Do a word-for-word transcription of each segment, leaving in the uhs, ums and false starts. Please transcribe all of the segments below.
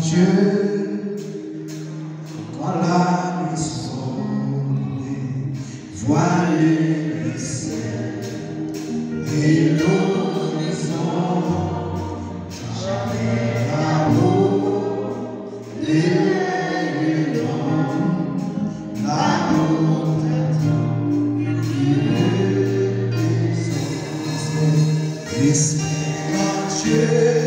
Dieu, quand la nuit sombre, voile le ciel et l'horizon, jamais là-haut, les rayons, l'amour t'attend, une maison. Espère en Dieu.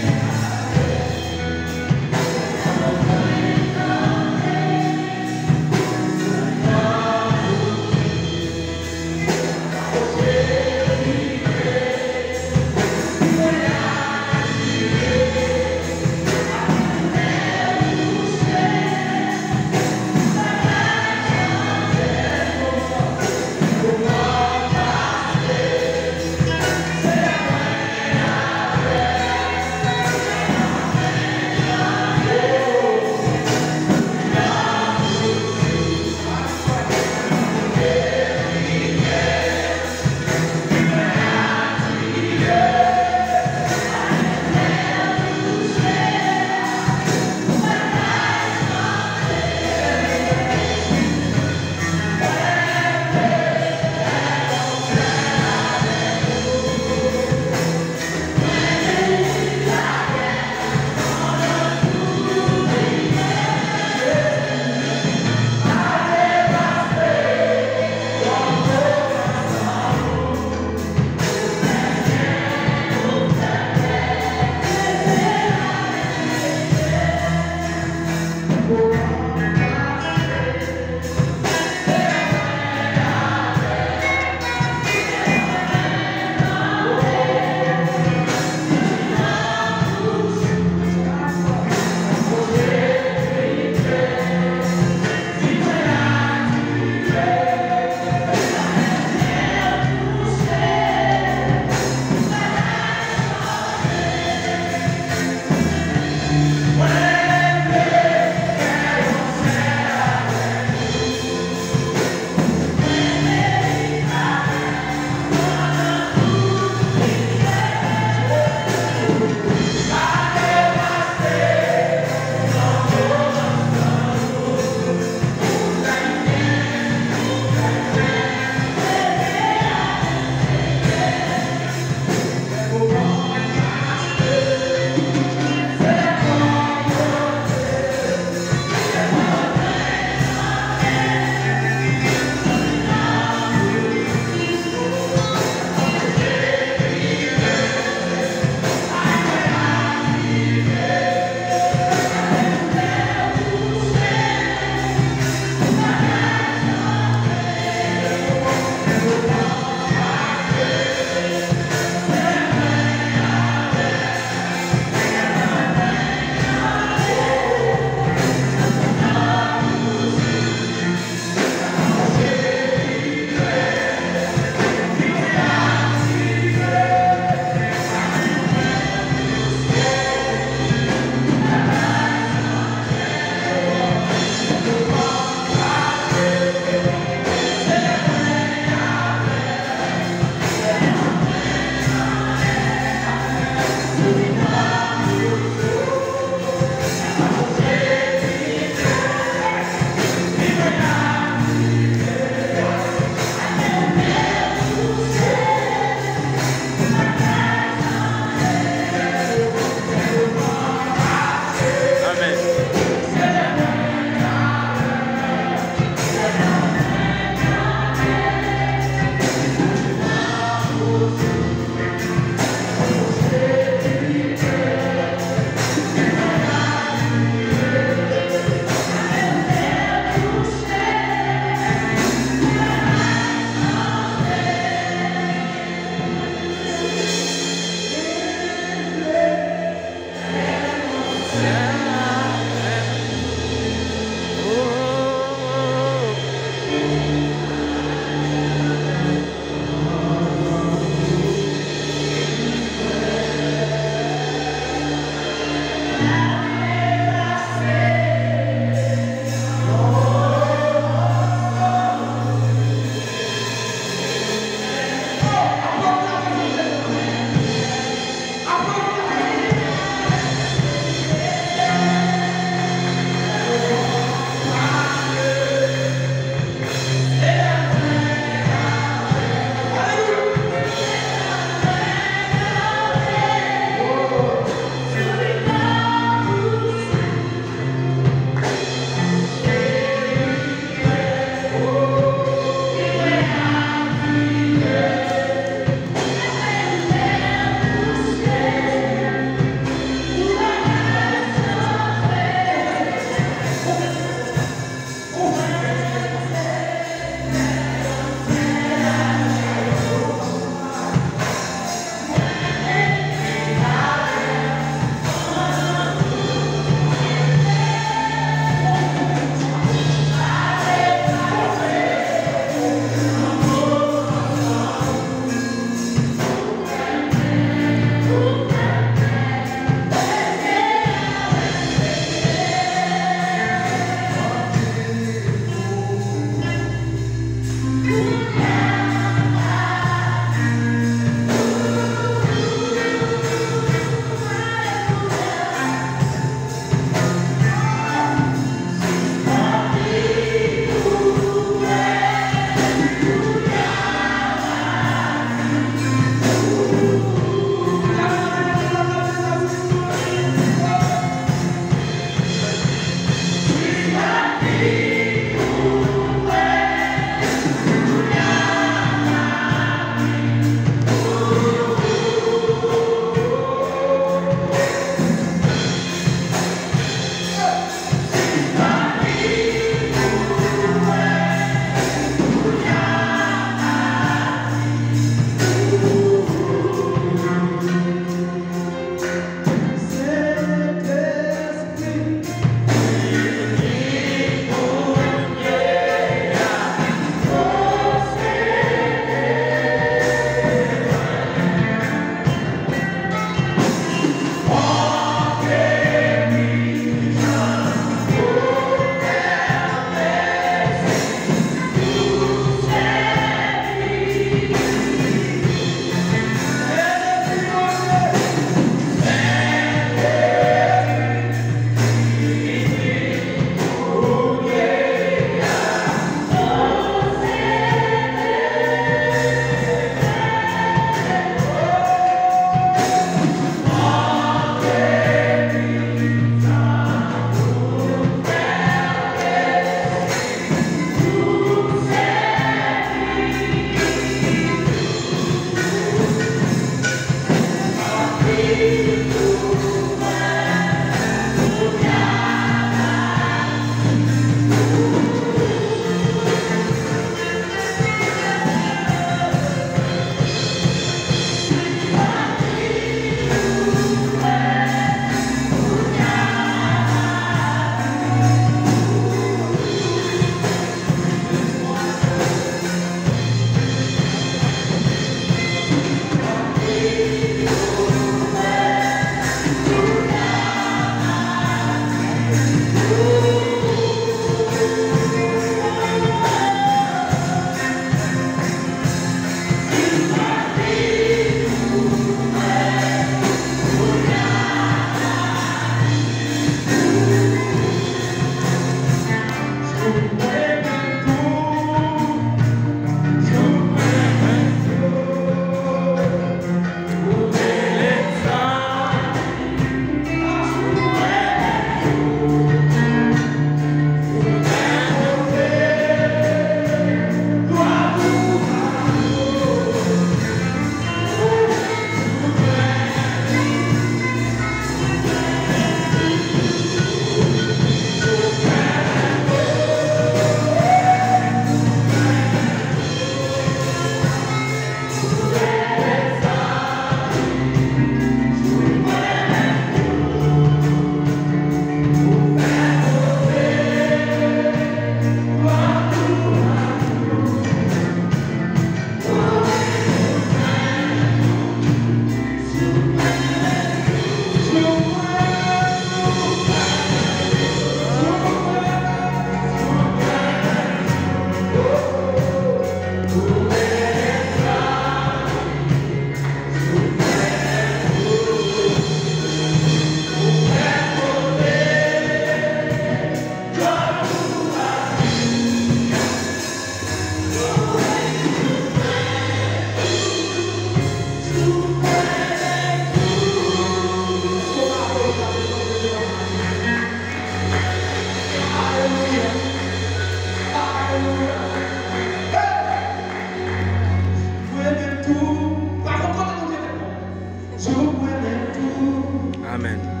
Amèn.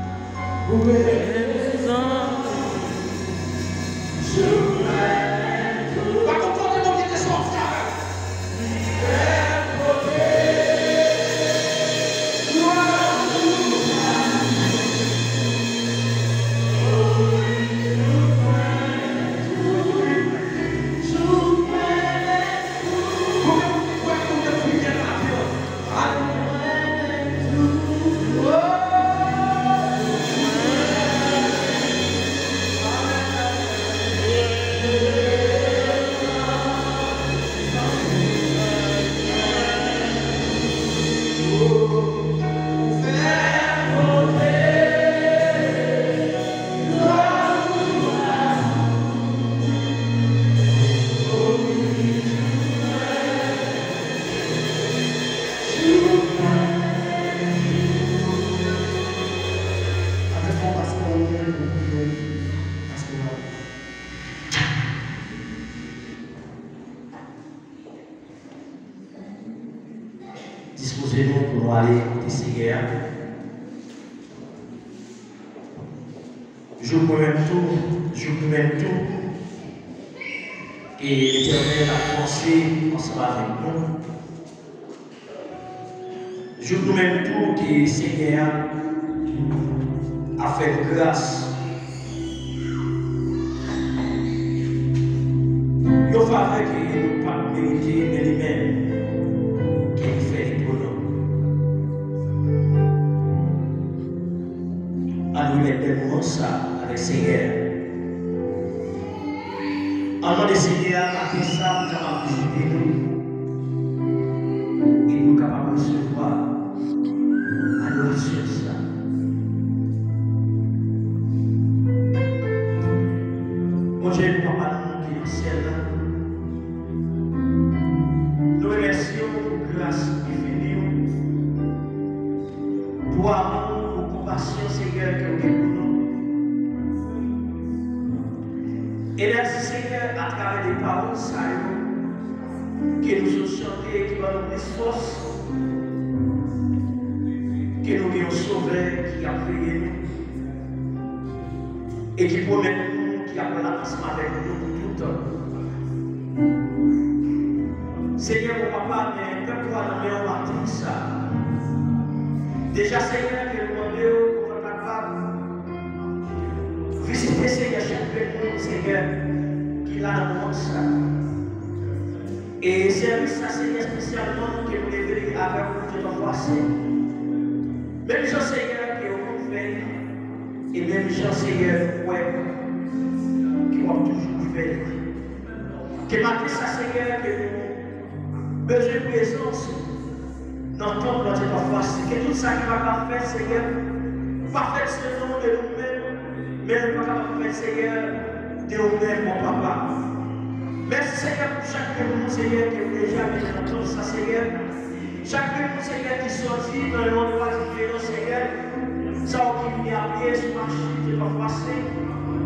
Dispoze nou pou nou ale kote Senyè a. Jouk mwen menm tou, jouk nou menm tou, e Letènèl ap panse ansanm avèk nou. Jouk nou menm tou ke Senyè a ap fè nou gras. Yon favè ke nou pa t merite, men li menm, ke li fè li pou nou. Ann remèt bèl moman sa avèk Senyè a. Ann mande Senyè a maten sa pou kapab vizite nou e pou nou kapab resevwa adorasyon sa. Bondye nou, Papa nou ki nan syèl la, nou remèsye w pou gras enfini w, pou amou, pou konpasyon, Senyè, ke w gen pou nou. E mèsi, Senyè, atravè de pawòl sa yo ke nou sot chante, ki ban nou plis fòs, ke nou gen yon Sovè ki ap veye nou e ki pwomèt nou ki ap la ansanm avèk nou pou tout tan. Senyè, mon Papa, men pèp ou a nan men w maten sa. Deja, Senyè, ke nou mande w pou w kapab vizite, Senyè, chak grenn moun, Senyè, ki la nan moman sa. E sèvis sa, Senyè, espesyalman ke nou leve avèk ou, Bondye, nan fwa se. Menm jan, Senyè, ke w konn fè li, e menm jan, Senyè, nou kwè ke w ap toujou fè li. Ke maten sa, Senyè, ke nou bezwen prezans ou nan tanp lan, Bondye, nan fwa se. Ke tout sa ki pa ka fèt, Senyè, pa fèt selon de nou menm, men nou pa kapab fè, Senyè, de ou menm, mon Papa. Mèsi, Senyè, pou chak grenn moun, Senyè, ke ou deja mete nan tanp sa, Senyè. Chak grenn moun, Senyè, ki sòti nan yon endwa diferan, Senyè. Sa ou ki vini apye sou machin, te pa fwase,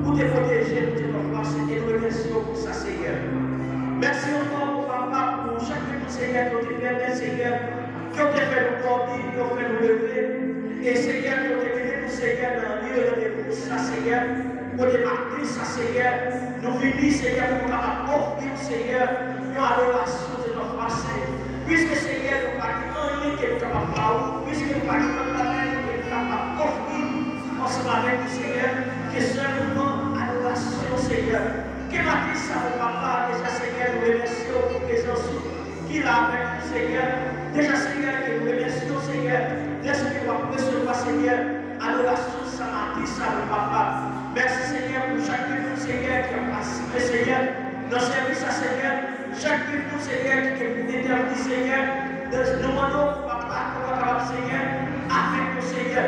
pou te pwoteje nou, te pa fwase, e nou remèsye w pou sa, Senyè. Mèsi ankò, mon Papa, pou chak grenn moun, Senyè, ke ou te pèmèt, Senyè, ke w te fè nou dòmi, ke w fè nou leve. E, Senyè, ke w te mennen nou, Senyè, nan lye randevou sa, Senyè. Kote maten sa, Senyè, nou vini, Senyè, pou nou kapab ofri w, Senyè, yon adorasyon de nòt pase. Piske, Senyè, nou pa gen anyen ke nou kapab ba ou, piske nou pa gen lòt bagay ke nou kapab ofri ansanm avèk ou, Senyè, ke sèlman adorasyon, Senyè. Ke maten sa, mon Papa, deja, Senyè, nou remèsye w pou prezans ou ki la avèk nou, Senyè. Deja, Senyè, ke nou remèsye w, Senyè, dèske w ap resevwa, Senyè, adorasyon sa maten sa, mon Papa. Mèsi, Senyè, pou chak grenn moun, Senyè, ki ap patisipe, Senyè, nan sèvis sa, Senyè. Chak grenn moun, Senyè, ki gen pou entèvni, Senyè. Nou mande w, Papa, ke w kapab, Senyè, avèk nou, Senyè.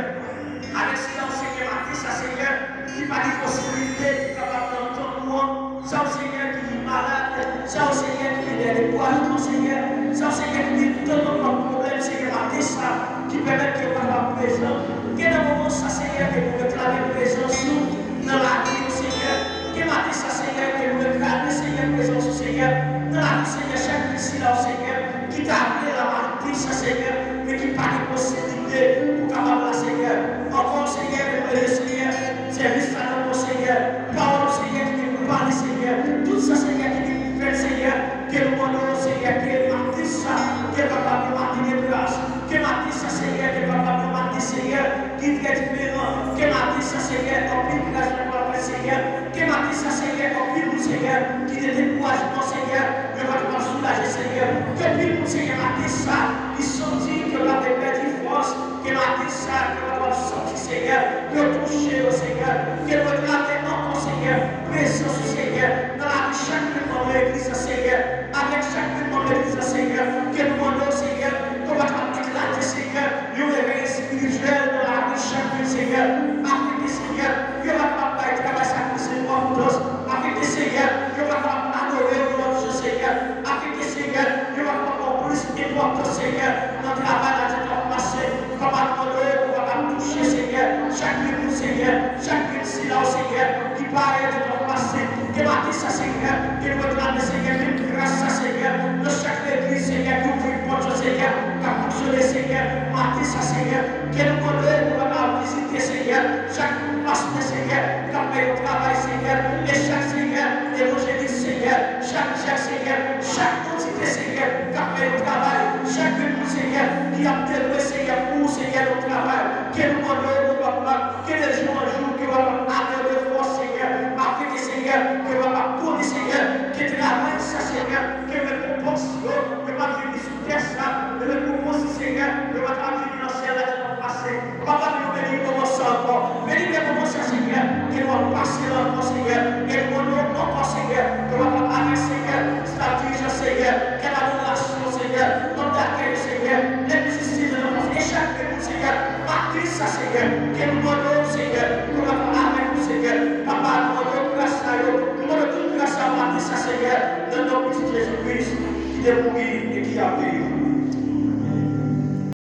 Avèk sila, Senyè, maten sa, Senyè, ki pa gen posiblite pou kapab nan tanp ou an. Sa w, Senyè, ki malad. Sa w, Senyè, ki gen dènye pwazon, Senyè. Sa w, Senyè, ki gen tout lòt pwoblèm, Senyè, maten sa, ki pèmèt ke yo pa kapab prezan. Ke nan moman sa, Senyè, ke nou reklame prezans ou nan lavi yo, Senyè. Ke maten sa, Senyè, ke nou reklame, Senyè, prezans ou, Senyè, nan lavi, Senyè, chak moun sila, Senyè, ki ta vle la maten sa, Senyè, men ki pa gen posiblite pou kapab la, Senyè. Ankò, Senyè, Ki trè diferan. Ke maten sa, Senyè, anpil gras nou pral fè, Senyè. Ke maten sa, Senyè, anpil moun, Senyè, ki te dekouraje, Senyè, yo va kapab soulaje, Senyè. Ke anpil moun, Senyè, maten sa, ki santi ke yo te pèdi fòs, ke maten sa, ke yo va kapab santi, Senyè, yo touche yo, Senyè. Ke nou reklame ankò, Senyè, prezans ou, Senyè, nan lavi chak moun nan legliz la, Senyè. Avèk chak moun nan legliz la, Senyè, ke nou mande w, Senyè, ke w va kapab eklate, Senyè, yon revèy espirityèl nan lavi chak moun, Senyè. Afin ke, Senyè, yo va kapab bay travay sa ki se enpòtans. Afin ke, Senyè, yo va kapab adore w nan jan, Senyè. Afin ke, Senyè, yo va kapab pran plis enpòtans, Senyè, nan travay la, Senyè, w ap pase. Papa, nou mande w pou w kapab touche, Senyè, chak moun, Senyè, chak moun sila, Senyè, ki parèt, Senyè, w ap pase. Ke maten sa, Senyè, ke nou reklame, Senyè, menm gras sa, Senyè, nan chak legliz, Senyè, ki ouvri pòt yo, Senyè, k ap fonksyone, Senyè, maten sa, Senyè, ke nou mande w pou w kapab vizite, Senyè, chak pastè, Senyè, k ap fè yon travay, Senyè, e chak, Senyè, evanjelis, Senyè, chak dyak, Senyè, chak antite, Senyè, k ap fè yon travay, chak moun, Senyè, ki ap devwe, Senyè, pou ou, Senyè, yon travay, ke nou mande w pou w kapab ke de jou an jou, ke w ap amelyore fòs, Senyè. Afin ke, Senyè, ke w ap konnen, Senyè, ke travay sa, Senyè, ke rekonpans yo, yo p ap vini sou tè sa, men rekonpans, Senyè, yo va kapab vini nan syèl la, Senyè, pase. Papa, nou beni moman sa ankò. Beni de moman sa, Senyè, ke nou ap pase la ankò, Senyè. E nou mande w ankò, Senyè, ke w ap avèk, Senyè, staf dirijans, Senyè, kèk adorasyon, Senyè, kòm dakèy, Senyè, lè mizisyen, Senyè, e chak Senyè, maten sa, Senyè, ke nou mande w, Senyè, pou w ap avèk nou, Senyè. Papa, nou mande w gras sa yo, nou mande w tout gras sa maten sa, Senyè, nan non Pitit Jezi Kris, ki te mouri e ki ap viv.